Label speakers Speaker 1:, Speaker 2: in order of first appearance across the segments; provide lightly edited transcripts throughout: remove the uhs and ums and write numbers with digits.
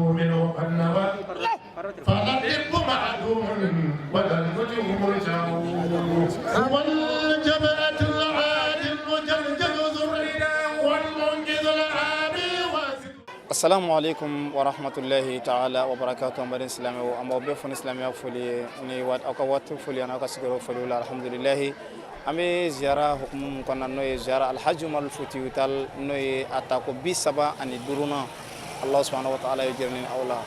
Speaker 1: منه النوى فلا الطب معدوم ولا الوجه مرجع هو الجبهة العادي المجلجل ذو الردى والمنجز العابي واسد.
Speaker 2: Assalamu alaikum wa rahmatullahi ta'ala wa barakatuh. An baden silamɛw, an b'aw bɛɛ fo ni silamɛya foli ye, ni aw ka waati foli ani aw ka sigiyɔrɔ foli la. Alhamdulilahi, an bɛ ziyara hukumu mun kɔnɔna, n'o ye ziyara Alhaji Umaru Futiyu Tal, n'o ye a tako 35nan, Allah subhanahu wa ta'ala ye jɛrɛ ni aw la.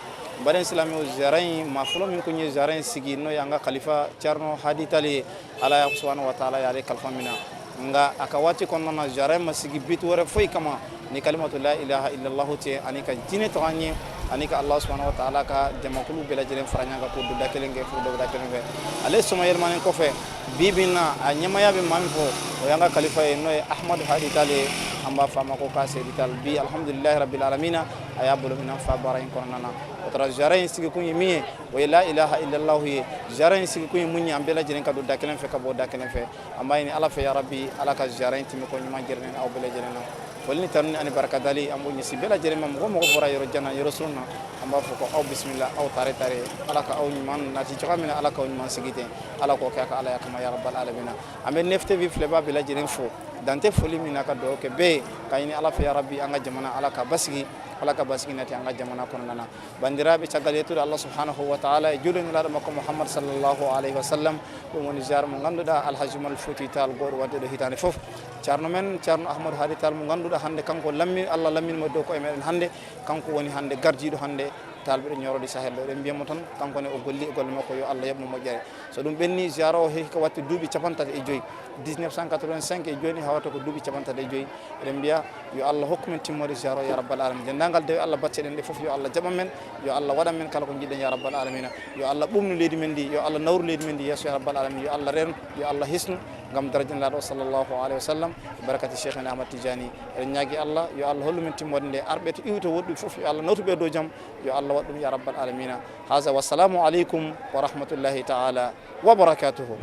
Speaker 2: N baden silamɛw, ziyara in maa fɔlɔ min kun ye ziyara in sigi, n'o ye an ka kalifa Thierno Hadi Tall ye, Ala subhanahu wa ta'ala y'ale kalifa min na. Nka a ka waati kɔnɔna na, ziyara in ma sigi but wɛrɛ foyi kama ni kalimatu la ilaha illallah tɛ, ani ka diinɛ taga ɲɛ, ani ka Allah subhanahu wa ta'ala ka jamakulu bɛɛ lajɛlen fara ɲɔgɔn kan k'o don da kelen kɛ fo dɔ da kelen fɛ. Ale sɔmɔ yɛlɛmanen kɔfɛ, bi bi in na, a ɲɛmaya bɛ maa min fɔ, o y'an ka kalifa ye, n'o ye Ahmadu Hadi Tall ye. An b'a fɔ a ma ko k'a Seyidi Tall. Bi, alhamdulilahi rabbil alamina, a y'a bolo minɛn fa baara in kɔnɔna na. O taara ziyara in sigikun ye min ye, o ye la ilaha illallah ye. Ziyara in sigikun ye mun ye? An bɛɛ lajɛlen ka don da kelen fɛ ka bɔ da kelen fɛ. An b'a ɲini Ala fɛ, ya rabbi, Ala ka ziyara in tɛmɛ ko ɲuman jɛrɛ aw bɛɛ lajɛlen na. Foli ni tanu ani barakadali, an b'o ɲɛsin bɛɛ lajɛlen ma. Mɔgɔ mɔgɔ bɔra yɔrɔ jan na, yɔrɔ surun na, an b'a fɔ ko aw bisimila, aw tare tare. Ala ka aw ɲuman nati cogoya min na, Ala k'aw ɲuman sigi ten, Ala k'o kɛ a ka Ala ya kama, ya rabbal alamina. An bɛ Nef TV filɛbaa bɛɛ lajɛlen fo, dan tɛ foli min na, ka dugawu kɛ bɛɛ ye, ka ɲini Ala fɛ, ya rabbi, an ka jamana, Ala ka basigi, Ala ka basigi nati an ka jamana kɔnɔna na. Bandiraɓe, caggal yettude Allah subhanahu wa taala e juuɗe nelaɗo makko Mouhammad sallllahu alayhi wa sallam, ɗum woni ziyara mo ganduɗa Alhaji Umal Fouti Tall goɗo wadde ɗo hitande foof. Ceerno men ceerno Ahmadou Hadi Tall mo ganduɗa hande kanko lammi, Allah lamminimo dow koye meɗen, hande kanko woni hande gardiɗo hande talɓe ɗo Ñorodi Sahel ɗo. Eɗen mbiyamo tan kankone o golli e golle makko, yo Allah yooɓmo moƴƴere. So ɗum ɓenni, ziyara o hekki ko watti duuɓi 35, 1985 e joni hawata ko duuɓi 35. Eɗen mbiya yo Allah hokku men timmode ziyara o, ya rabbal alamina. Dendagal dewe Allah bacce ɗen ɗe foof, yo Allah jaɓan men, yo Allah waɗan men kala ko jiɗɗen, ya rabbal alamina. Yo Allah ɓumnu leydi men ndi, yo Allah nawru leydi men ndi yesso, ya rabbal alamina. Yo Allah reeno, yo Allah hisnu gam daraja nelaɗo sallllahu alayhi wa sallam e barakati Cheikhina Ahmad Tidiani. Eɗen ñaagui Allah, yo Allah hollu men timmode nde. Arɓe to iwi to woɗɗuɓe foof, yo Allah nawtuɓe dow jaam, yo Allah waɗ ɗum, ya rabbal alamina. Hasa, wassalamu aleykum wa rahmatullahi taala wa barakatuhu.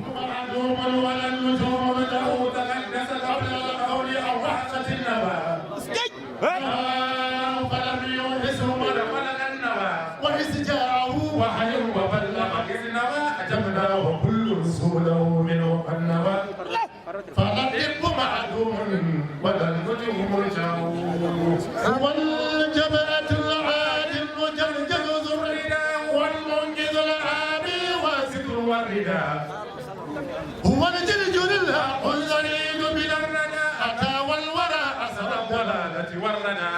Speaker 1: معدوم ولا النجوم له تقدس قبل القول او وحشة النوى فلم يورثه من خلق النوى وإذ جاءه وحي وبلغ إذ نوى أجبناه كل رسوله منه النوى فلا الطب معدوم ولا الوجه مرجع هو الجبهة العادي المجلجل ذو الردى والمنجز العابي وستر والرداء هو الجلجل الحق الزريد بلا الردى أتى والورى أسر الضلالة والردى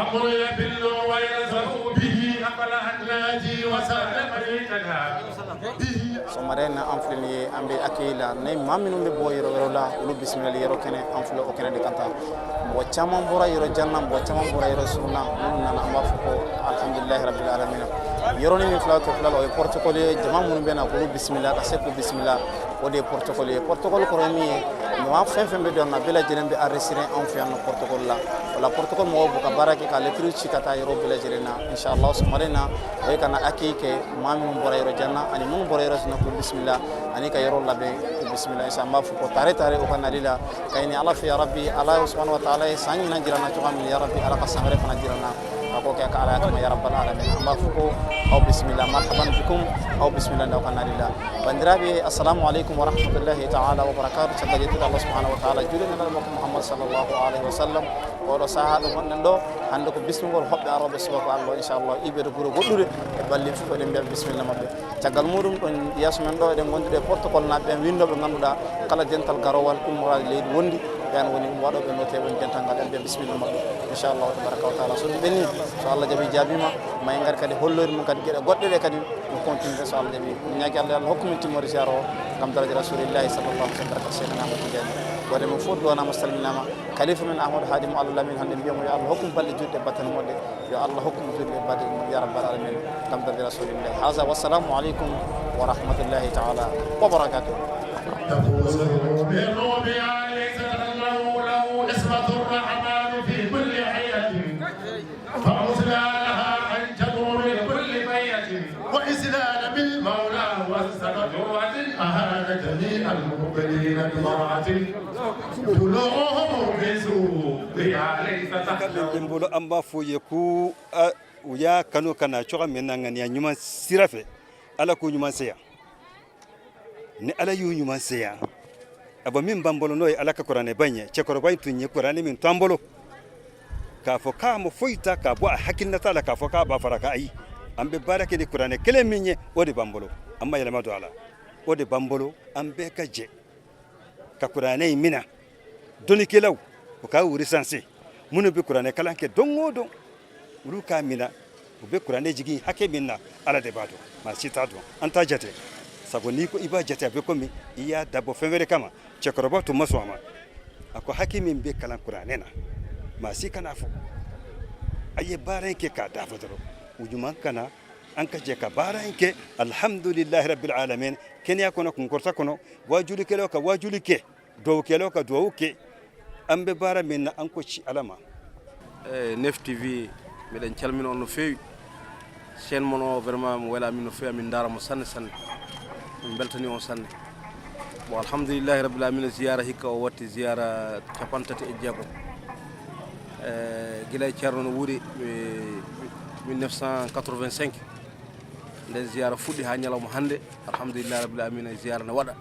Speaker 1: أمر يبل ويلزم به أقل الناجي وسالم ميتنا به.
Speaker 2: Sɔgɔmada in na, an filɛ nin ye, an bɛ accueil la ni maa minnu bɛ bɔ yɔrɔ wɛrɛw la, olu bisimilali yɔrɔ kɛnɛ, an filɛ o kɛnɛ de kan tan. Mɔgɔ caman bɔra yɔrɔ jan na, mɔgɔ caman bɔra yɔrɔ surun na. Minnu nana, an b'a fɔ ko alhamdulilahi rabbil alamina. Yɔrɔnin min filɛ, kɛ filɛ la, o ye protocole ye. Jama minnu bɛ na k'olu bisimila, ka se k'u bisimila, o de ye protocole ye. Protocole kɔrɔ ye min ye, maa fɛn fɛn bɛ don na, bɛɛ lajɛlen bɛ enregistré anw fɛ yan nɔ protocole la. O la, protocole mɔgɔw b'u ka baara kɛ ka lettre ci ka taa yɔrɔ bɛɛ lajɛlen na. Inshallah, sɔgɔmada in na, o ye ka na accueil kɛ, maa minnu bɔra yɔrɔ jan na ani minnu bɔra yɔrɔ surun na, k'u bisimila ani ka yɔrɔ labɛn k'u bisimila. Inshallah, an b'a fɔ ko tare tare o ka nali la, ka ɲini Ala fɛ, ya rabbi, Ala subhanahu wa ta'ala ye san ɲinan jira n na cogoya min, ya rabbi, Ala ka san wɛrɛ fana jira n na, a k'o kɛ ka Ala kama, ya rabbal alamin. An b'a fɔ ko aw bisimila, marhaban bikum, aw bisimila n'aw ka nali la. Bandiraɓe, assalamu aleykum wa rahmatullahi taala wa barakatu. Caggal yettude Allah subhanahu wa taala, juuɗe nelaɗo makko Mouhammad sallllahu alayhi wa sallam, oɗo saaha ɗo gonɗen ɗo hande ko bismigol hoɓɓe aroɓe subaka Allah, inchallah, iɓe to guure goɗɗude e balli fof, eɗen mbiyaɓe bisimilla mabɓe. Caggal muɗum, ɗon yeeso men ɗo, eɗen gondude e protocole naɓe, ɓen windoɓe ganduɗa kala dental garowal ummorade leydi wondi, ɓen woni waɗoɓe noté woni dental ngal. En mbiya bisimilla mabɓe, inchallahu tabaraka wa taala. So ɗum ɓenni, so Allah jaaɓi jaabima, ma en gar kadi hollori mum kadi gueɗe goɗɗe ɗe kadi no continue, so Allah jaaɓi. Min ñaagui Allah, Allah hokkumin timmode ziyara o gam daraja rasulillahi sallllahu alih sallam, barkat Cheikhna Ahmadou Tidiani. Wade mo fof duwanama, salminama kalifa men Ahmadou Haadi mo Allah lamin. Hande mbiyamo yo Allah hokkum balɗe jutɗe battane moƴƴe, yo Allah hokkum juɗɗe baɗe, ya rabbal alamin, gam daraja rasulillahi. Hasa, wassalamu aleykum wa rahmatullahi taala wa barakatuh.
Speaker 1: تفوز بالربيع ليس له له اسمة الرحمن في كل حيلة فأرسل لها أن تدعو من كل بية وإسلال بالمولى والسبب أهان جميع المقبلين بضرعة طلوعهم في سوقها ليس تحت
Speaker 3: N bolo, an b'a fɔ ye ko U y'a kanu ka na cogo min na, ŋaniya ɲuman sira fɛ, Ala k'u ɲuman se yan. Ni Ala y'u ɲuman se yan, a bɔ min b'an bolo, n'o ye Ala ka kuranɛba in ye. Cɛkɔrɔba in tun ye kuranɛ min to an bolo, k'a fɔ k'a ma foyi ta k'a bɔ a hakilinata la, k'a fɔ k'a b'a fara kan, ayi. An bɛ baara kɛ ni kuranɛ kelen min ye, o de b'an bolo, an ma yɛlɛma don a la, o de b'an bolo. An bɛɛ ka jɛ ka kuranɛ in minɛ. Dɔnnikɛlaw, u k'a recenser, minnu bɛ kuranɛ kalan kɛ don o don, olu k'a minɛ. U bɛ kuranɛ jigin hakɛ min na, Ala de b'a dɔn, maa si t'a dɔn. An t'a jate, sabu n'i ko i b'a jate, a bɛ komi i y'a dabɔ fɛn wɛrɛ kama. Cɛkɔrɔba tun ma sɔn a ma. A ko hakɛ min bɛ kalan kuranɛ na, maa si kan'a fɔ. A ye baara in kɛ k'a dafa dɔrɔn, u ɲuman ka na, an ka jɛ ka baara in kɛ. Alhamdulilahi rabbil alamin. Kɛnɛya kɔnɔ, kunkɔrɔta kɔnɔ, wajulikɛlaw ka wajuli kɛ, duwawukɛlaw ka duwawu kɛ. An bɛ baara min na, an ko ci Ala ma.
Speaker 4: Nef TV, miɗen calmina on no feewi. Chaîne moon o, vraiment mi welamin no feewi, amin daramo sanne sanne, min beltani on sanne. Bon, alhamdulillahi rabbil alamina. Ziyara hikka o watti ziyara 36 e guila e ceerno no wuuri 1985. Nden ziyara fuɗɗi ha ñalawma hannde. Alhamdulillahi rabbil alamina, ziyara ne waɗa.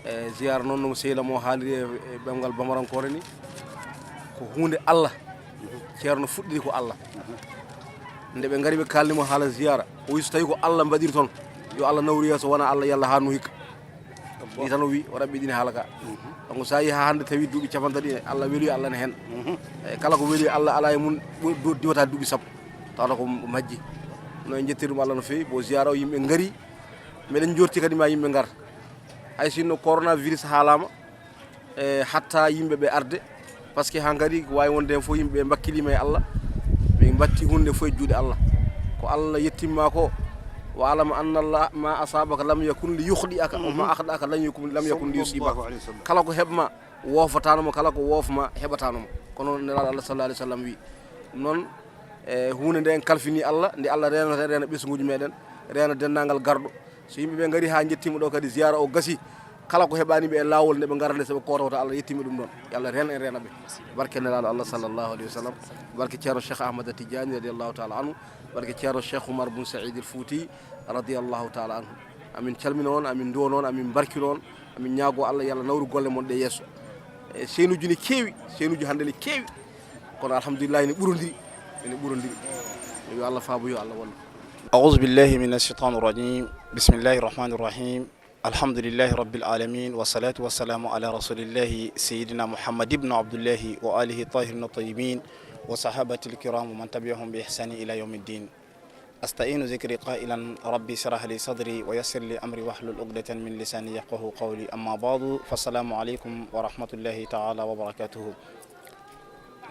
Speaker 4: E ziyara noon, no sehilam o haaliri e ɓemgal bamarankore ni, ko hunde Allah. Ceerno fuɗɗiri ko Allah. Nde ɓe gari, ɓe kalnimo haala ziyara, o wi so tawi ko Allah mbaɗiri toon, yo Allah nawru yeeso, wona Allah yallah ha no hikka ni tan. O wi o raɓɓiɗini haala ka. Donc sa yi ha hande tawi duuɓi 30, Allah weeli, Allah ne hen. Eyyi, kala ko weeli Allah, ala e mum diwata duuɓi 10, tawata ko majji no. En jettiri ɗum Allah no fewi. Bo ziyara o, yimɓe gaari, meɗen jorti kadi ma yimɓe gar, hay sinno coronavirus haalama e hatta yimɓeɓe arde, parce que ha gari ko wawi wonde hen foof, yimɓeɓe bakkilima e Allah, ɓe batti hunde foof e juuɗe Allah. Ko Allah yettimma ko wa alama anna Allah ma asabaka lam yakun li yukhdi'aka wa ma akhdaka lam yakun li yusibaka. Kala ko heɓma woofatanoma, kala ko woofma heɓatanoma. Kono nelaɗo Allah sallah alih w sallam wi ɗum noon. E hunde nde en kalfini Allah, nde Allah renata, rena ɓesguji meɗen, rena dendagal garɗo. So yimɓeɓe gaari ha jettima ɗo kadi, ziyara o gasi, kala ko heɓaniɓe e lawol, nde ɓe garata nde, soɓe kotowta, Allah yettima ɗum ɗon. Yo Allah rena en, rena ɓe. Barke nelaɗo Allah sallallahu alayhi wa sallam, barke ceerno Cheikh Ahmada Tidiani radiallahu taala anhu, barke ceerno Cheikh Oumar Boun Saïd el Fouti radiallahu taala anhu. Amin calmina on, amin duwana on, amin barkino on, amin ñaago Allah yo Allah nawru golle moon ɗe yesso. E chaîne uji ne keewi, chaîne uji hannde ne keewi, kono alhamdulillahi ne ɓurodiri, ene ɓurodiri. Yo Allah faabo, yo Allah wallu.
Speaker 2: أعوذ بالله من الشيطان الرجيم. بسم الله الرحمن الرحيم. الحمد لله رب العالمين، والصلاة والسلام على رسول الله سيدنا محمد بن عبد الله وآله الطاهرين الطيبين وصحابة الكرام ومن تبعهم بإحسان إلى يوم الدين. أستعين ذكري قائلا: ربي اشرح لي صدري ويسر لي أمري واحلل عقدة من لساني يفقه قولي. أما بعد، فالسلام عليكم ورحمة الله تعالى وبركاته.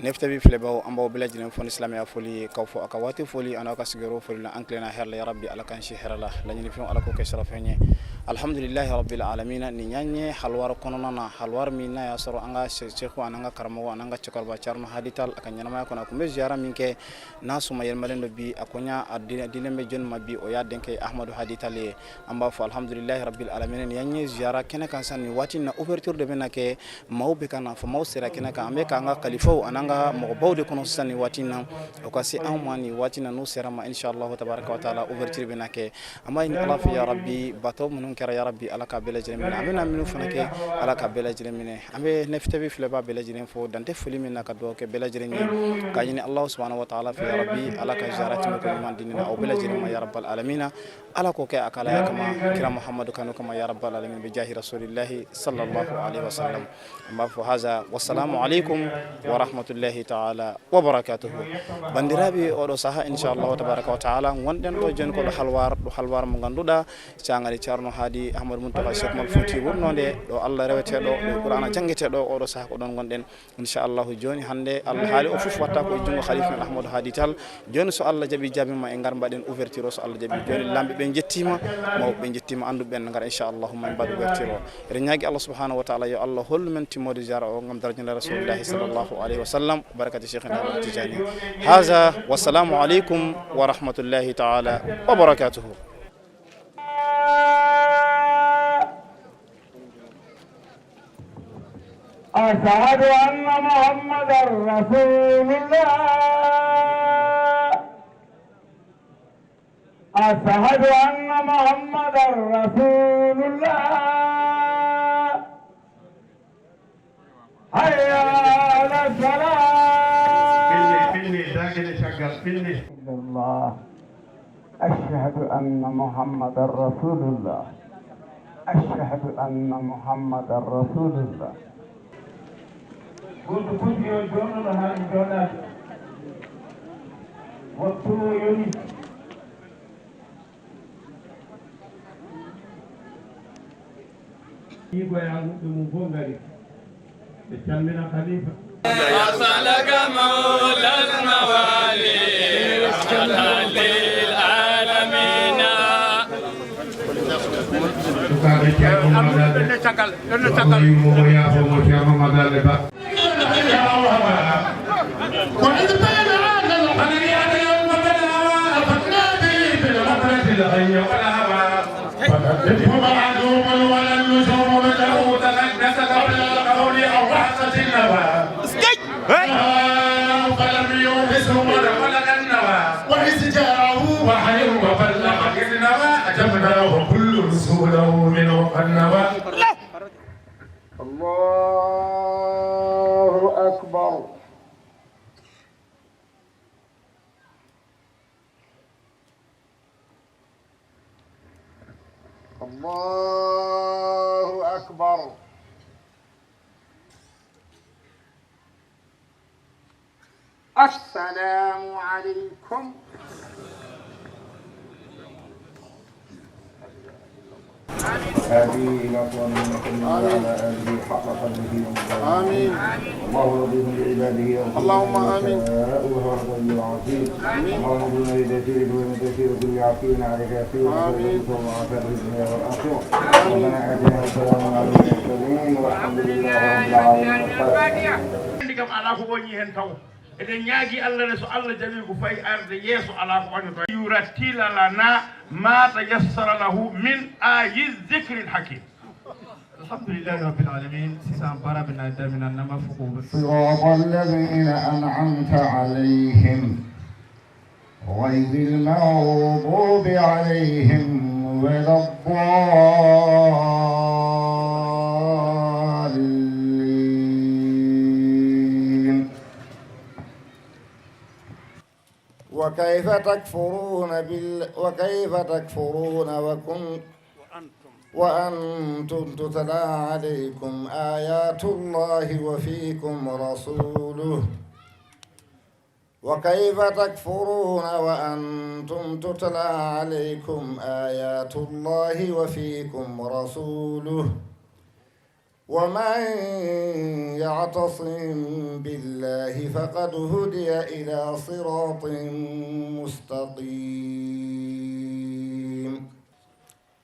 Speaker 2: Nef TV filɛbaw, an b'aw bɛɛ lajɛlen fo ni silamɛya foli, k'aw fo a ka waati foli ani aw ka sigiyɔrɔ foli la. An tilenna hɛrɛ la. Ya rabbi, Ala k'an si hɛrɛ la. Laɲini fɛnw, Ala k'o kɛ sɔrɔfɛn ye. Alhamdulilahi rabbil alamina. Nin y'an ye halwar kɔnɔna na, halwar min n'a y'a sɔrɔ an ka seku ani an ka karamɔgɔ ani an ka cɛkɔrɔba Thierno Hady Tall, a ka ɲɛnamaya kɔnɔ, a tun bɛ ziyara min kɛ, n'a suma yɛlɛmalen don bi, a ko ɲa a dilen bɛ jɔnni ma bi? O y'a denkɛ Ahmadu Hady Tall ye. An b'a fɔ alhamdulilahi rabbil alamina. Nin y'an ye ziyara kɛnɛ kan sisan. Nin waati in na, ouverture de bɛna kɛ, maaw bɛ ka na, faamaw sera kɛnɛ kan. An bɛ k'an ka kalifaw ani an ka mɔgɔbaw de kɔnɔ sisan nin waati in na, o ka se anw ma nin waati in na. N'u sera ma, inshallah tabaraka wa taala, ouverture bɛna kɛ. An b'a ɲini Ala fɛ, ya rabbi, bato minnu kɛra, ya rabbi, Ala ka bɛɛ lajɛlen minɛ. An bɛna minnu fana kɛ, Ala ka bɛɛ lajɛlen minɛ. An bɛ Nef TV filɛbaa bɛɛ lajɛlen fo, dante foli min na, ka dugawu kɛ bɛɛ lajɛlen ye, k'a ɲini Allah subhanahu wa taala fɛ, ya rabbi, Ala ka ziyara tɛmɛ ko ɲuman di aw bɛɛ lajɛlen ma, ya rabbal alamina. Ala k'o kɛ a kalaya kama, kira Muhammadu kanu kama, ya rabbal alamin, bi jahi rasulillahi sallallahu alaihi wasallam. An b'a fɔ haza, wassalamu alaikum wa rahmatullahi taala wa barakatuhu. Bandiraɓe, oɗo saaha, inchallahu tabaraka wa taala, gonɗen ɗo joni koɗo halwar ɗo, halwar mo ganduɗa cagani ceerno Haadi Ahmadou Mountakha Cheikh Oumar Fouti wurnode ɗo, Allah reweteɗo ɗo, Qur'ana janggueteɗo. Oɗo saaha ko ɗon gonɗen, inchallahu. Joni hande Allah haali o foof watta koye junggo khalifa men Ahmadou Hady Tall. Joni so Allah jaaɓi, jaabima e gar mbaɗen ouverture o. So Allah jaaɓi, joni lamɓe ɓe jettima, mawɓe ɓe jettima, anduɓe ɓen gara, inchallahu ma mbaɗ ouverture o. Eɗen ñaagui Allah subhanahu wa taala, yo Allah hollu men timmode ziyara o gam darajana rasulillahi sallallahu alayhi wa sallam, barakati cheikhina Ahmad Tidiani. Haza, wassalamu aleykum wa rahmatullahi taala wa barakatuhu.
Speaker 1: أشهد أن محمدا رسول الله. أشهد أن محمدا رسول الله حي على الصلاة الله أشهد أن محمدا رسول الله أشهد أن محمدا رسول الله. Goto fof yo joɗoɗo ha joɗade waktu o yoni. Yigoyaguɓe mum fof ngari ɓe calmina khalifa.
Speaker 5: وصلك مولى الموالي للعالمين.
Speaker 1: Sukaɓe ceerno Madade yumomo yaafomo ceerno Madade Ba.
Speaker 6: وإذ بين هذا القدر يوم بلا فقنا به في الغفلة الغي والهوى فلم معدوم ولا النجوم له تغنس قبل القول أو رأسة النوى فلم يورثه ولد النوى وإذ جاءه وحي وبلغ إذ نوى أجبناه كل رسوله منه النوى.
Speaker 1: الله أكبر. الله أكبر. السلام عليكم.
Speaker 7: هذه إلى وعلى آله حق قدره.
Speaker 2: آمين.
Speaker 7: الله لطيف بعباده.
Speaker 2: اللهم آمين.
Speaker 7: وهو الغني العظيم. اللهم اغفر لتيسير ومن تيسير كل عسير عليك يسير.
Speaker 2: آمين.
Speaker 7: وعافاة في الدنيا والآخرة. ربنا آتنا وسلام على المرسلين والحمد لله رب العالمين.
Speaker 1: Andi kam ala ko woñi hen taw eɗen ñaagui Allah ne so Allah jaaɓi ko fayi arde yeeso ala ko wañoto yurattila lana ma tayassara lahu min ayi zicri l hakim.
Speaker 2: Alhamdulillahi rabbil alamin. Sisan baara bɛna daminɛ n'an b'a fɔ ko
Speaker 7: صراط الذين أنعمت عليهم غير المغضوب عليهم ولا الضالين. وكيف تكفرون وأنتم تتلى عليكم آيات الله وفيكم رسوله. وكيف تكفرون وأنتم تتلى عليكم آيات الله وفيكم رسوله ومن يعتصم بالله فقد هدي إلى صراط مستقيم.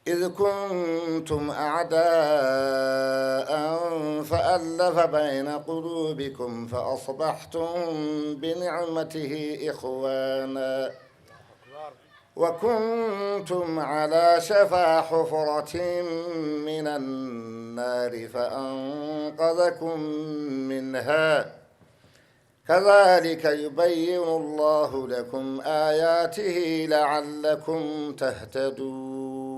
Speaker 7: إذ كنتم أعداء فألف بين قلوبكم فأصبحتم بنعمته إخوانا وكنتم على شفا حفرة من النار فأنقذكم منها. كذلك يبين الله لكم آياته لعلكم تهتدون.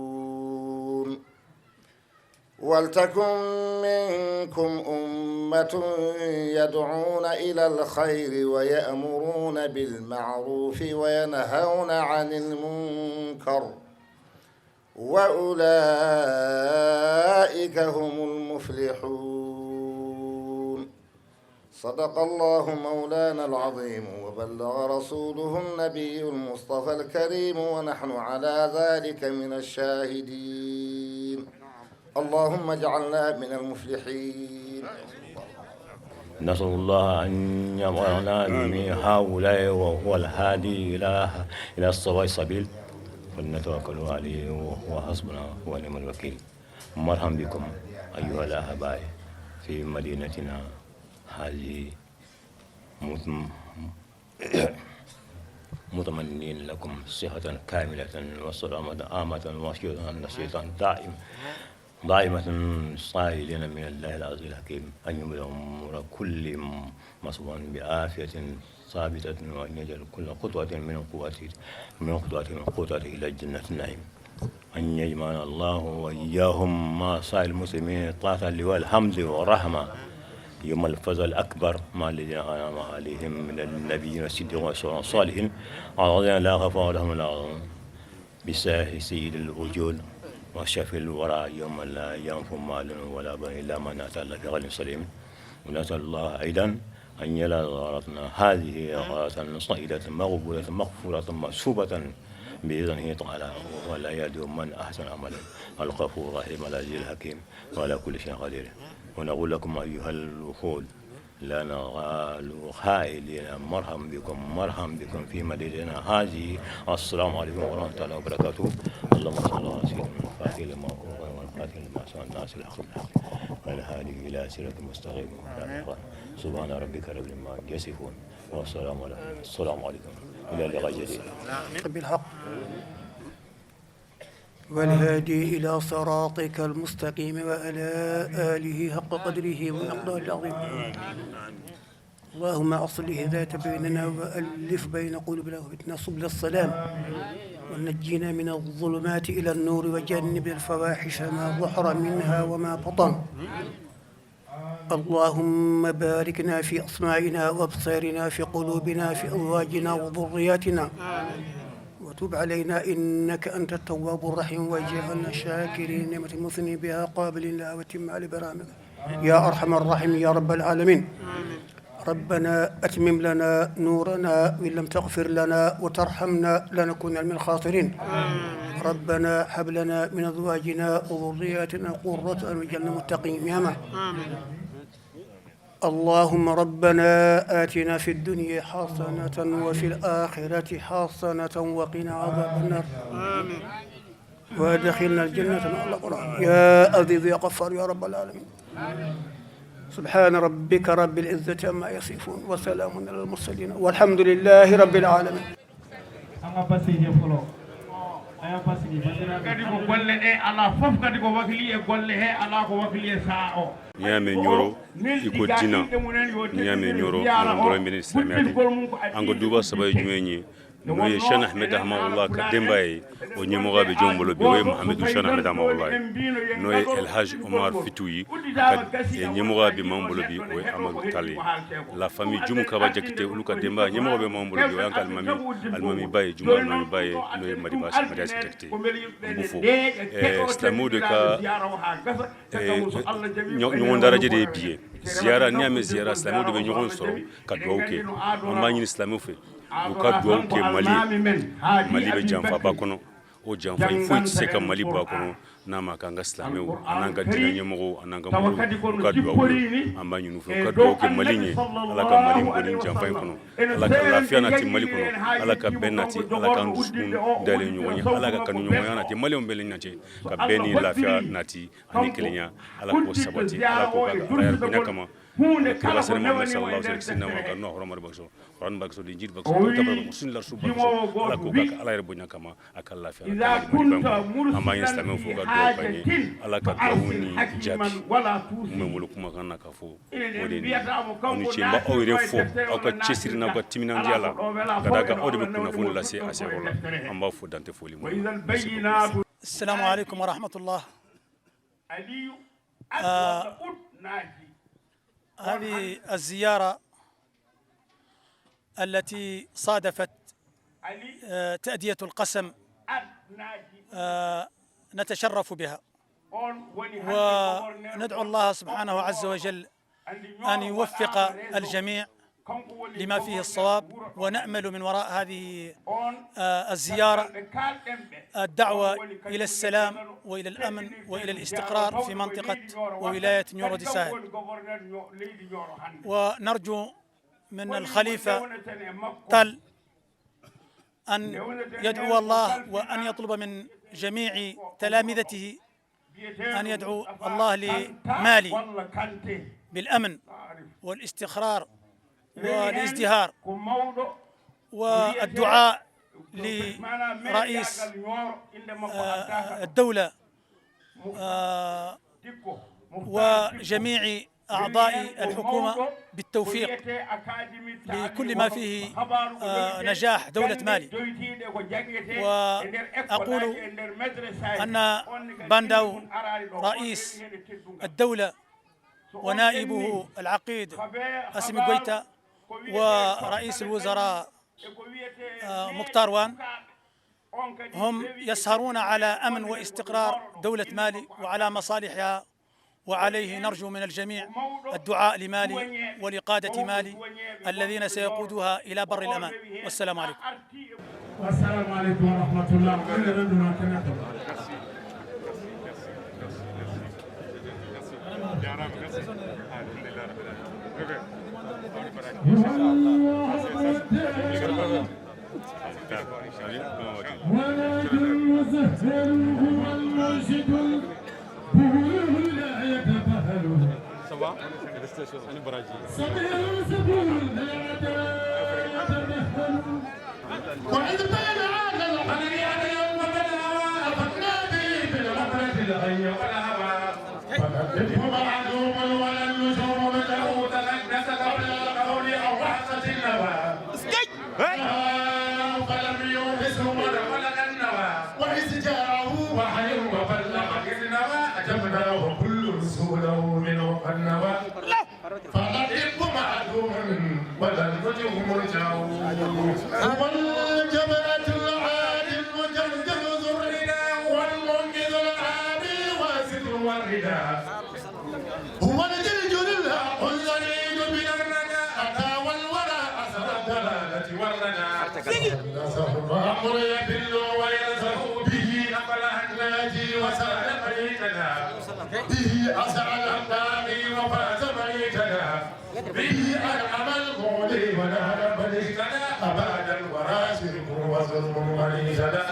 Speaker 7: ولتكن منكم أمة يدعون إلى الخير ويأمرون بالمعروف وينهون عن المنكر وأولئك هم المفلحون. صدق الله مولانا العظيم وبلغ رسوله النبي المصطفى الكريم ونحن على ذلك من الشاهدين. اللهم اجعلنا من المفلحين.
Speaker 8: نسأل الله أن يجعلنا من هؤلاء وهو الهادي إلى الصواب السبيل، فلنتوكل عليه وهو حسبنا ونعم الوكيل. مرحبا بكم أيها الأحباء في مدينتنا هذه، متمنين لكم صحة كاملة وسلامة عامة وشيطان نشيطا دائم. دائمة سائلين من الله العزيز الحكيم أن يملأ أمور كل مصبوع بعافية ثابتة، وأن يجعل كل خطوة من خطواته إلى جنة النعيم، أن يجمعنا الله وإياهم مع سائر المسلمين تحت لواء الحمد والرحمة يوم الفزع الأكبر، مع الذين أنعم عليهم من النبيين والصديقين والصالحين الذين لا خوف لهم ولا بجاه سيد الوجود وشفيع الورى، يوم لا ينفع مال ولا بنون إلا من أتى الله بقلب سليم. ونسأل الله أيضا أن يجعل زيارتنا هذه زيارة سعيدة مقبولة مغفورة مثوبة بإذنه تعالى، وهو لا يضيع من أحسن عملا، الغفور الرحيم العزيز الحكيم وعلى كل شيء قدير. ونقول لكم أيها الوفود، لا نزال قائلين مرحبا بكم، مرحبا بكم في مدينتنا هذه. السلام عليكم ورحمة الله وبركاته. اللهم صل على سيدنا الفاتح لما أغلق والخاتم لما سبق الناصر الحق بالحق والهادي إلى صراط المستقيم. سبحان ربك رب العزة يصفون والسلام على السلام عليكم، إلى لقاء جديد.
Speaker 9: بالحق والهادي إلى صراطك المستقيم وعلى آله حق قدره ومقداره العظيم. اللهم أصلح ذات بيننا وألف بين قلوبنا واهدنا سبل السلام ونجينا من الظلمات إلى النور وجنبنا الفواحش ما ظهر منها وما بطن. اللهم باركنا في أسماعنا وأبصارنا، في قلوبنا، في أزواجنا وذرياتنا، وتب علينا إنك أنت التواب الرحيم، واجعلنا شاكرين نعمتك مثنين بها قابلين لها وتم على برامك يا أرحم الراحمين يا رب العالمين. ربنا أتمم لنا نورنا، وإن لم تغفر لنا وترحمنا لنكون من الخاسرين. ربنا هب لنا من أزواجنا وذرياتنا قرة أعين واجعلنا متقين إماما. اللهم ربنا آتنا في الدنيا حسنة وفي الآخرة حسنة وقنا عذاب النار وادخلنا الجنة مع الأبرار يا عزيز يا غفار يا رب العالمين. سبحان ربك رب العزة عما يصفون وسلام على المرسلين والحمد لله رب العالمين.
Speaker 10: An ka basigi fɔlɔ, an y'a basigi.
Speaker 1: Kadi ko golle ɗe ala fof, kadi ko wakili e golle he ala ko wakili e saaha o.
Speaker 11: N'i y'a mɛn Ɲɔrɔ, i ko dina. N'i y'a mɛn Ɲɔrɔ, Ɲɔrɔ dɔrɔn bɛ ni silamɛya de. An ka duba saba ye jumɛn ye? N'o ye Shana Ahmed Hamawula ka denbaya ye, o ɲɛmɔgɔ bɛ jɔn bolo bi? O ye Muhamadu Shana Ahmed Hamawula ye. N'o ye Elhaj Omar Fitu ye, ka ɲɛmɔgɔ bɛ m'an bolo bi, o ye Amadu Tall ye. La famille Jumu Kaba Jakite, olu ka denbaya ɲɛmɔgɔ bɛ m'an bolo bi, o y'an ka alimami, alimamiba ye, Jumu alimamiba ye, n'o ye Madiba Mariasi Jakite. N b'u fo. Silamɛw de ka ɲɔgɔn darajɛ de ye bi ye ziyara. N'i y'a mɛn ziyara, silamɛw de bɛ ɲɔgɔn sɔrɔ ka dugawu kɛ. An b'a ɲini silamɛw fɛ, u ka dugawu kɛ Mali ye. Mali bɛ janfaba kɔnɔ. O janfa in, foyi tɛ se ka Mali bɔ a kɔnɔ n'a ma k'an ka silamɛw an'an ka diinɛ ɲɛmɔgɔw an'an ka moriw, u ka dugawu ye. An b'a ɲini u fɛ, u ka dugawu kɛ Mali ɲɛ. Ala ka Mali bɔ nin janfa in kɔnɔ. Ala ka lafiya nati Mali kɔnɔ. Ala ka bɛn nati. Ala k'an dusukun dayɛlɛ ɲɔgɔn ye. Ala ka kanuɲɔgɔnya nati Maliyɛnw bɛɛ ni ɲɔgɔn cɛ, ka bɛn ni lafiya nati ani kelenya. Ala k'o sabati, Ala k'o kɛ Ala yɛrɛ bonya kama. Kira sɛnɛ Muhammad sallallahu alaihi wasallam ka n'o hɔrɔn bakso Quran bakso Injil bakso tabar bakso sunna rasul bakso. Ala k'o kɛ Ala yɛrɛ bonya kama, a ka lafiya nati Mali kɔnɔ. An b'a ɲini silamɛw fɛ, u ka dugawu k'an ye. Ala ka dugawu ni jaabi. Mun bɛ n bolo kumakan na ka fɔ, o de ye nin ye. Aw ni ce. N b'aw yɛrɛ fo aw ka cɛsiri n'aw ka timinandiya la, ka d'a kan aw de bɛ kunnafoni lase a seyɔrɔ la. An b'aw fo dante foli min na.
Speaker 9: السلام عليكم ورحمة الله. هذه الزيارة التي صادفت تأدية القسم نتشرف بها، وندعو الله سبحانه عز وجل أن يوفق الجميع لما فيه الصواب، ونأمل من وراء هذه الزيارة الدعوة إلى السلام وإلى الأمن وإلى الاستقرار في منطقة وولاية نيورو دي ساحل. ونرجو من الخليفة تال أن يدعو الله وأن يطلب من جميع تلامذته أن يدعو الله لمالي بالأمن والاستقرار والازدهار، والدعاء لرئيس الدولة.
Speaker 12: وجميع أعضاء الحكومة بالتوفيق لكل ما فيه نجاح دولة مالي. وأقول أن بانداو رئيس الدولة ونائبه العقيد أسيمي غويتا ورئيس الوزراء مختار وان هم يسهرون على أمن واستقرار دولة مالي وعلى مصالحها، وعليه نرجو من الجميع الدعاء لمالي ولقادة مالي الذين سيقودوها إلى بر الأمان. والسلام عليكم.
Speaker 6: والسلام عليكم ورحمة الله. وإذ بين عاد الحنين يوم بلغ فالنادي بالغفلة الغي والهوى فلم معلوم ولا النجوم بدأوا تلنس قبل القول أو رحصة النوى فلم يوحسه ولا النوى وإذ جاءه وحي وبلغ إذ نوى أجبناه كل رسوله منه النوى فالحب معلوم ولا الوجه مرجع هو الجبهة العالي المجرجر ذو الردى والمنقذ العالي وستر والردى هو الجلجل الحق الزليل من الردى أتى والورى أسر الدلالة والردى أمر يدل وينزه به نقل الناجي وسال ميتنا به أسعى الأمداغي وفاز ميتنا به أنعم المولي ونال مليكنا أباد الورى شرك وظلم وليسنا.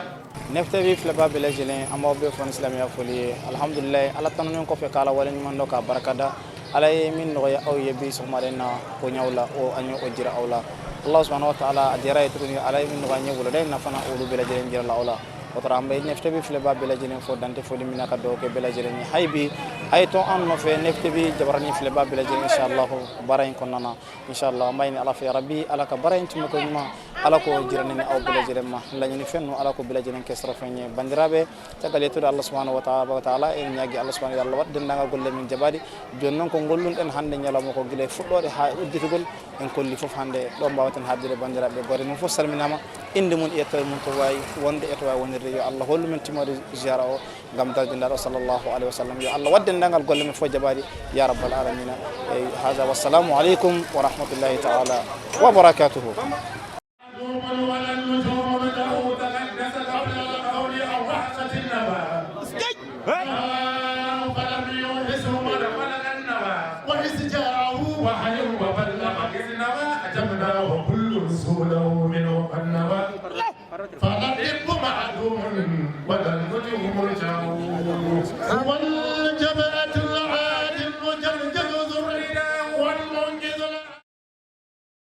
Speaker 2: Neftebi filɛba bɛɛ lajɛlen, an b'aw bɛɛ fo ni silamɛya foli ye. Alhamdulilayi, Ala tanunen kɔfɛ k'Ala waleɲuman dɔn k'a barikada, Ala ye min nɔgɔya aw ye bi sɔgɔmada in na koɲaw la, o an ye o jira aw la. Allah subhanahu wa ta'ala a diyara ye tuguni, Ala ye min nɔgɔya an ye wulada in na fana, olu bɛɛ lajɛlen jira la aw la. O taara an bɛ Neftebi filɛba bɛɛ lajɛlen fo dante foli min na ka dugawu kɛ bɛɛ lajɛlen ye. Hali bi a ye to an nɔfɛ Neftebi jabarani filɛba bɛɛ lajɛlen, inshallah baara in kɔnɔna na, inshallah an b'a ɲini Ala fɛ rabi Ala ka baara in tɛmɛ ko ɲuman, Ala k'o jira ne ni aw bɛɛ lajɛlen ma. Laɲini fɛn ninnu Ala k'o bɛɛ lajɛlen kɛ sɔrɔ fɛn ye. Bandiraɓe caggal yettude Allah subhanahu wa ta'ala en ñaagui Allah subhanahu wa ta'ala waɗ dendagal golle min jaɓaɗi. Joni noon ko gollunɗen hannde ñalawma ko guila e fuɗɗode ha udditugol en kolli foof hannde ɗo mbawaten habdude. Bandiraɓe gore mum foof salminama, inde mum e yettode mum to wawi wonde e to wawi wonirde. Yo Allah hollu men timmode ziyara o gam darde sallallahu alayhi wa sallam. Yo Allah waɗ dendagal golle men fof jaɓaɗi ya rabbal alamina. Eyyi haga, wassalamu aleykum wa rahmatullahi taala wa barakatuhu.
Speaker 6: فالحب معلوم ولا الوجه مرجع هو الجبل.